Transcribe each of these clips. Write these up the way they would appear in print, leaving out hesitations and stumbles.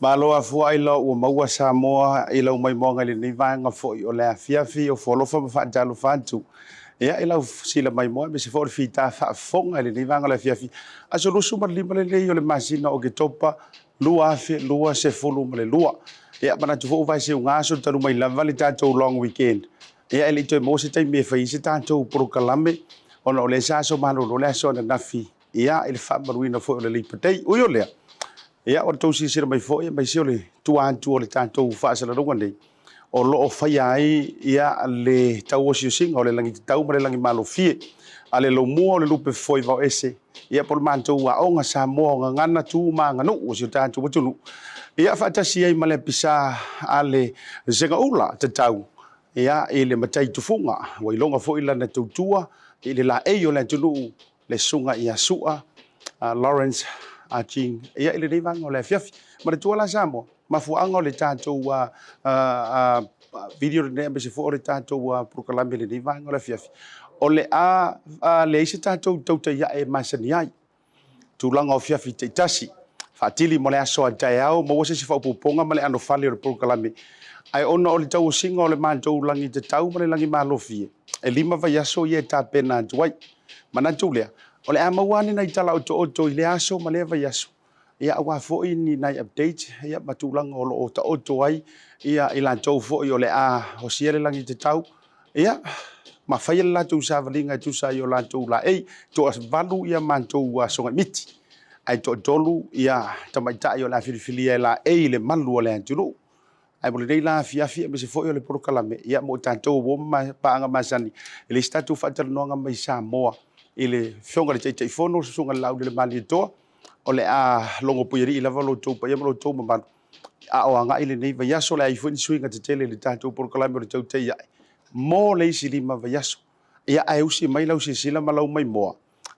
Malo afua ai loa ua maua Samoa i lau maimoaga i lenei vaega foi o le afiafi o Fualofa ma faatalofa atu ia i lau sila maimoa aemaise foi o le fita faafofoga i lenei vaega o le afiafi aso 25 lenei o le masina o Oketopa 2022. Ia manatu foi ua vae seuga aso talu mai lava le tatou long weekend ia e le i toe maua se taimi e fai ai se tatou polokalame ona o lea sa aso malolo le aso ananafi ia i le faamaluina foi o le Labor Day. Ui o lea, ia o le tou silasila mai foi aemaise o le tua atu o le tatou faasalalauga nei, o lo o faia ai ia le tauosiosiga o le lagitatau ma le lagimalofie a le lomua o le lupe fofoe vaoese, ia po o le matou aoga Samoa o Gagana, Tu ma Aganuu o si o tatou atunuu, ia faatasi ai ma le apisa a le Segaula tatau ia i le matai tufuga, ua iloga foi lana tautua i le laei o le atunuu le Susuga ia Sua Lawrence Ah Ching ia i lenei vaega o le afiafi. Manatua la Samoa, mafuaaga o le tatou video lenei aemaise foi o le tatou polokalame i lenei vaega o le afiafi, o le a leai se tatou tautai ae e masani ai tulaga o afiafi taitasi, faatili mo le aso a taeao, maua se isi faaopoopoga ma le anofale o le polokalame. Ae ona o le tauosiga o le matou lagi tatau ma le lagi malofie, e 5 vaiaso ia e tapena atu ai. Manatu lea, o le a maua ane nai tala otooto i lea aso ma lea vaiaso, ia aua foi ni nai update ia ma tulaga o lo o taoto ai ia i latou foi o le a osia le lagi tatau, ia ma faia le latou savaliga e tusa ai o latou laei. Toavalu ia matou sogaimiti, ae toatolu ia tamaitai o le a filifilia e laei le malu o le atunuu. Ae mo lenei la afiafi aemaise foi o le polokalame, ia mo tatou o uo ma paaga masani, e leai se tatou faatalanoaga mai Samoa i le Afioga i le Taitaifono, le Susuga i le Laaulialemalietoa, o le a logopuialii lava lo outou paia ma lo outou mamalu, a o agai lenei vaiaso, o le a i ai foi ni suiga tetele i le tatou polokalame o le tautai ae mo le isi 5 vaiaso. Ia, ae usi mai lau silasila ma lau maimoa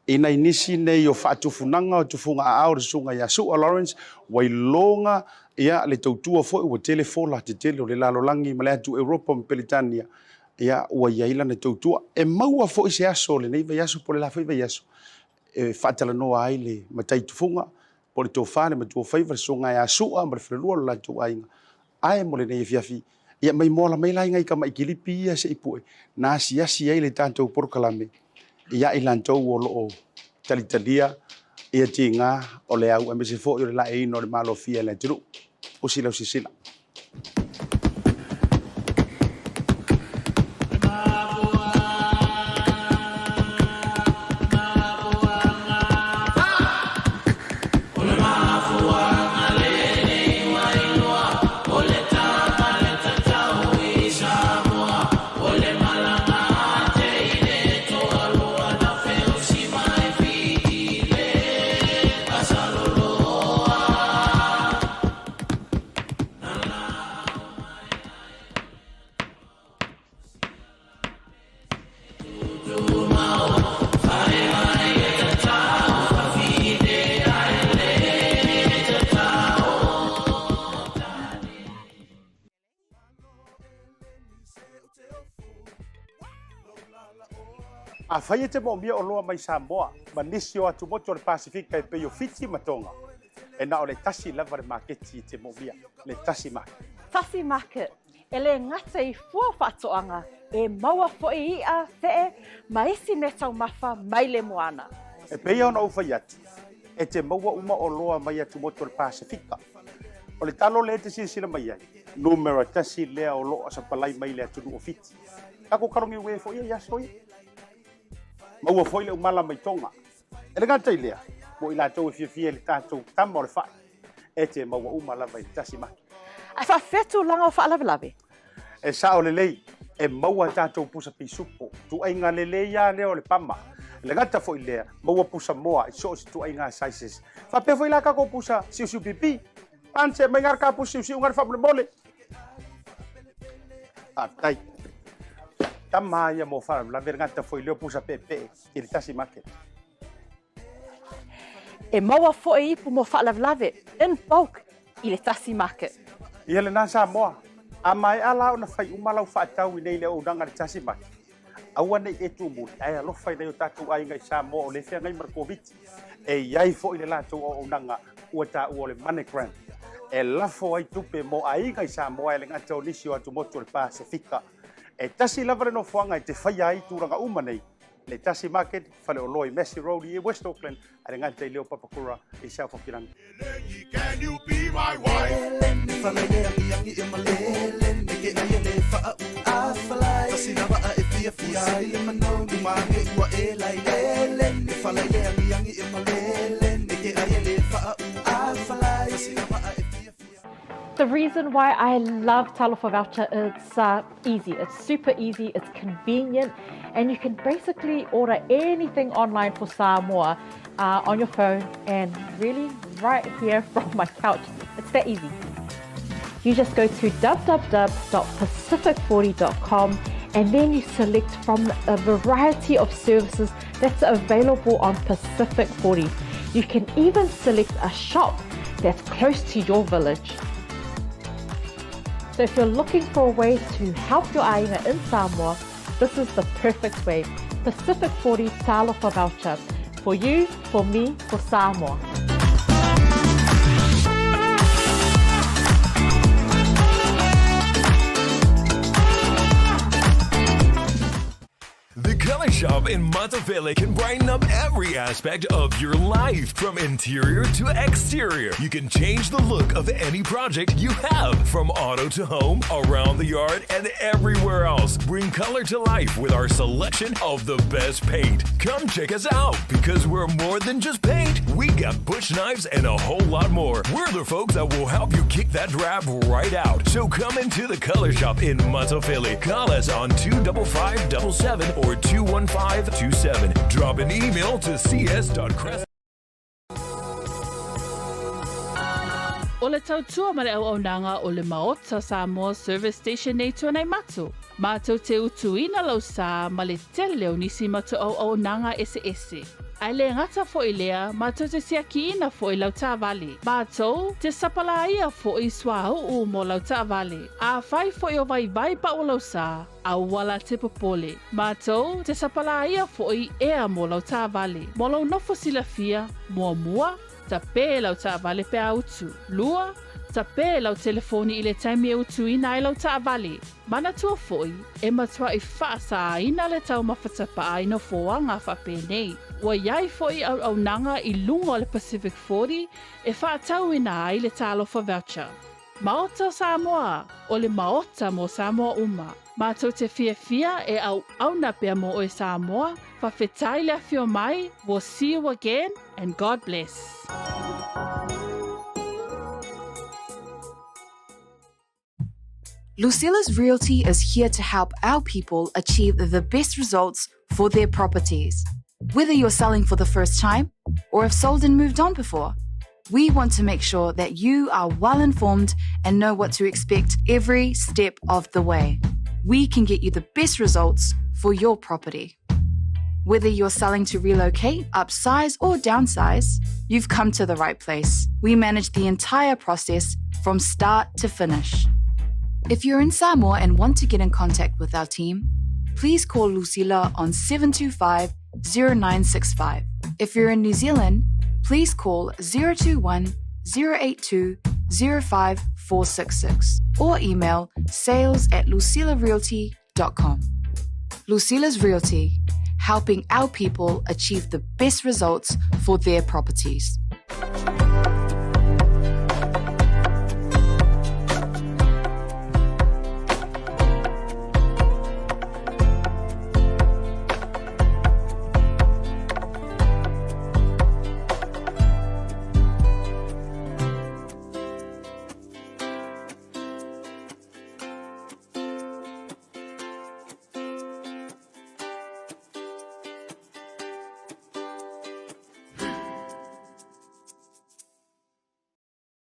i nai nisi nei o faatufunaga o tufuga aao o le Susuga ia Sua Lawrence ua iloga ia le tautua foi ua tele fola tetele o le lalolagi ma le atu Europa ma Peretania ia ua i ai lana tautua. E maua foi se aso o lenei vaiaso po o le la foi vaiaso e faatalanoa ai le matai tufuga po o le tofa le matuafaiva le Susuga ia Sua ma le falelua o le latou aiga. Ae mo lenei afiafi, ia mai moala mai la i nai tamai kilipi ia se i pue, na asiasi ai le tatou polokalame ia i latou o lo o talitalia ia tiga o le au aemaise foi o le laeiina o le malofia e le atunuu. Usi lau silasila. Afai e te moomia oloa mai Samoa ma nisi o atumotu o le Pasefika e pei o Fiti ma Tonga, e na o le tasi lava le maketi e te moomia, le Tasi Market. Tasi Market, E le gata i fua faatoaga, e maua foi iʻa, feʻe, ma isi meataumafa mai le moana. E pei ona ou fai atu, e te maua uma oloa mai atumotu o le Pasefika. O le talo lea e te silasila mai ai, numera tasi lea o lo o sapalai mai le atunuu o Fiti. Tatou kaloniue foi ia i aso ia. Maua foi le umala mai Tonga. E le gata i lea, mo i latou e fiafia i le tatou tama o le fai, e te maua uma lava i le tasi maki. Ae faafefea tulaga o faalavelave? E sao lelei, e maua tatou pusa pisupo, tuaiga lelei lava lea o le pama. E le gata foi i lea, maua pusa moa i so o se tuaiga sizes. Faapea foi la tatou pusa siusiu pipi. Panse mai ngā ka pusa siusiu ngā faamolemole. Faafetai. Tama ia mo faalavelave le gata foi lea o pusa peepee i le tasi market. E maua foi ipu mo faalavelave in bulk i le tasi market. Ia lena Samoa, a maea la ona fai uma lau faatau i nei le auaunaga i le tasi market, aua ne i e tuumuli, ae alofa i nai o tatou aiga i Samoa o lea e feagai ma le Koviti. E i ai foi le latou auaunaga ua taua o le MoneyGram. e lafo ai tupe mo aiga i Samoa e le gata o nisi o atumotu o le Pasefika. E tasi lava le nofoaga e te faia ai tulaga uma nei, le tasi market, faleoloa i Massey Road i West Auckland, a le gata i leo Papakura i South Auckland. Can you be my wife? The reason why I love Talofa Voucher, it's easy. It's super easy, it's convenient, and you can basically order anything online for Samoa on your phone and really right here from my couch. It's that easy. You just go to www.pacific40.com and then you select from a variety of services that's available on Pacific 40. You can even select a shop that's close to your village. So if you're looking for a way to help your aiga in Samoa, this is the perfect way. Pacific 40 Talofa Voucher. For you, for me, for Samoa. The Color Shop in Matafele can brighten up every aspect of your life, from interior to exterior. You can change the look of any project you have, from auto to home, around the yard, and everywhere else. Bring color to life with our selection of the best paint. Come check us out because we're more than just paint. We got bush knives and a whole lot more. We're the folks that will help you kick that drab right out. So come into the Color Shop in Matafele. Call us on 25577 or 21527. Drop an email to cs.crest. O le tautua ma le auaunaga o le Maota Samoa Service Station nei Tuanaimato, matou te utuina lau sa ma le tele o nisi matou auaunaga eseese. Ae le gata foi lea, matou te siakiina foi lau taavale. Matou te sapalaia foi suauu mo lau taavale. Afai foi o vaivai pau lau sa, Aua la te popole. Matou te sapalaia foi ea mo lau taavale. Mo lou nofo silafia, muamua, tapē lau taavale pe a utu. Lua, tapē lau telefoni i le taimi e utuina ai lau taavale. Manatua foi, e matuai faasāina le taumafa tapaa i nofoaga faapenei. Ua i ai foi auaunaga i luga o le Pacific 40 e faatauina ai le Talofa Voucher. Maota o Samoa, o le Maota mo Samoa uma. Matou te fiafia e auauna pea mo oe Samoa, fawhetai le afio mai, we'll see you again and God bless. Lucilla's Realty is here to help our people achieve the best results for their properties. Whether you're selling for the first time or have sold and moved on before, we want to make sure that you are well informed and know what to expect every step of the way. We can get you the best results for your property. Whether you're selling to relocate, upsize, or downsize, you've come to the right place. We manage the entire process from start to finish. If you're in Samoa and want to get in contact with our team, please call Lucila on 725 0965. If you're in New Zealand, please call 021 082 05466 or email sales at lucilarealty.com. Lucila's Realty, helping our people achieve the best results for their properties.